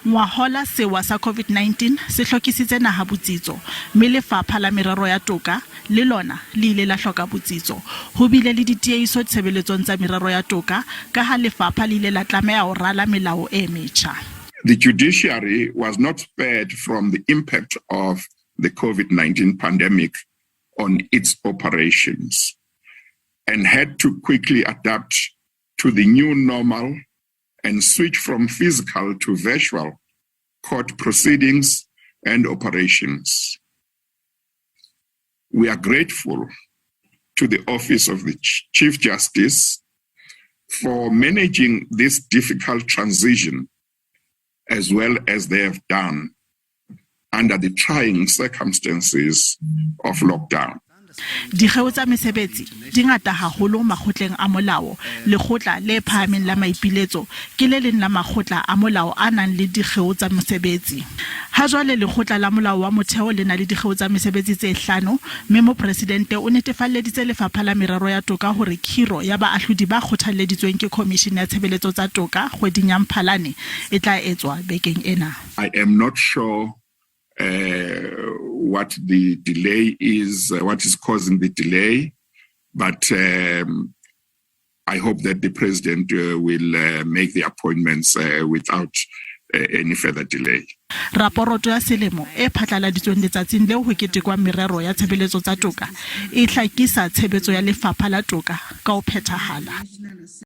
Ngwahola sewa sa COVID-19 se hlokisitse naha botsitso mme Lefapha la Merero ya Toka le lona le ile la hloka botsitso. Ho bile le ditiehiso tshebeletsong tsa merero ya toka kaha lefapha le ile la tlameha ho rala melao e metjha. The judiciary was not spared from the impact of the COVID-19 pandemic on its operations and had to quickly adapt to the new normal and switch from physical to virtual court proceedings and operations. We are grateful to the Office of the Chief Justice for managing this difficult transition as well as they have done under the trying circumstances of lockdown. Dikgeo tsa mesebetsi di ngata haholo makgotleng a molao. Lekgotla le Phahameng la Maipiletso ke le leng la makgotla a molao a nang le dikgeo tsa mosebetsi. Hajwale Lekgotla la Molao wa Motheo le na le dikgeo tsa mesebetsi tse hlano mme Mopresidente o netefalleditse Lefapha la Merero ya Toka hore khiro ya baahlodi ba kgothalleditsweng ke Khomishene ya Tshebeletso tsa Toka kgweding ya Mphalane e tla etswa bekeng ena. I am not sure what the delay is, what is causing the delay, but I hope that the president will make the appointments without any further delay. Raporoto ya selemo e phatlaladitsweng letsatsing leo ho ketekwang merero ya tshebeletso tsa toka e hlakisa tshebetso ya Lefapha la Toka ka ho phethahala.